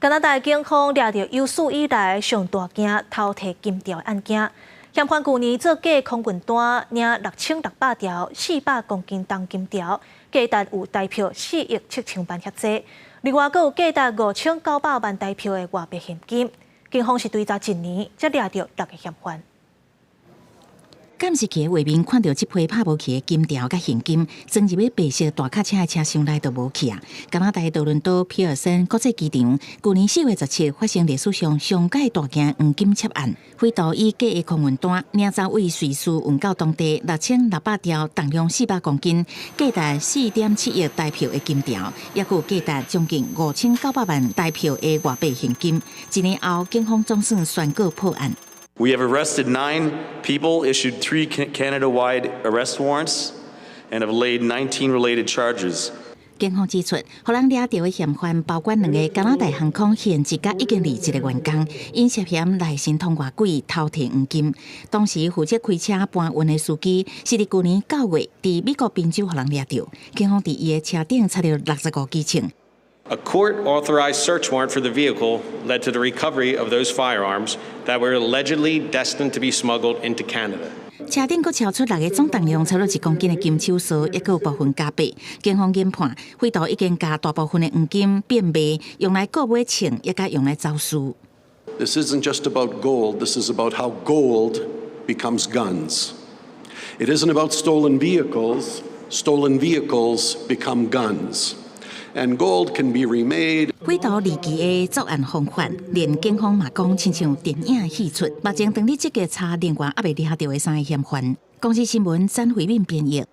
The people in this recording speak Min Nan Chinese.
加拿大警方掠著有史以來上大件偷提金條案件，嫌犯舊年做假空運單，領6600條400公斤重金條，價值有台票4億7000萬遐濟。另外，閣有價值5900萬台票的外幣現金。警方是追查一年，才掠著六个嫌犯。監視器畫面看著這批拍無去的金條佮現金，裝入去白色大卡車的車廂內就無去啊！加拿大多倫多皮爾森國際機場，舊年4月17發生歷史上上蓋大件黃金竊案，匪徒以假的空運單領走位瑞士運到當地6600條重量400公斤、價值4.7億台票的金條，抑閣有價值將近5900萬台票的外幣現金。一年後，警方總算宣告破案。 We have arrested nine people, issued three Canada-wide arrest warrants, and have laid 19 related charges. 警方指出，予人掠著的嫌犯包括兩个加拿大航空現職佮已經離職的員工，𪜶涉嫌內神通外鬼偷提黃金。當時負責開車搬運的司機是佇舊年9月佇美國賓州予人掠著，警方佇伊的車頂查著65支槍。 A court-authorized search warrant for the vehicle led to the recovery of those firearms that were allegedly destined to be smuggled into Canada. 車頂閣查出六个總重量超過1公斤的金手鎖，抑閣有部分加幣。警方研判，匪徒已經共大部分的黃金變賣，用來購買槍，抑佮用來走私。 This isn't just about gold. This is about how gold becomes guns. It isn't about stolen vehicles. Stolen vehicles become guns. And gold can be remade. 匪徒離奇的作案方法，連警方嘛講親像電影戲出。目前正佇積極查另外猶未掠著的三个嫌犯。公視新聞曾慧敏編譯。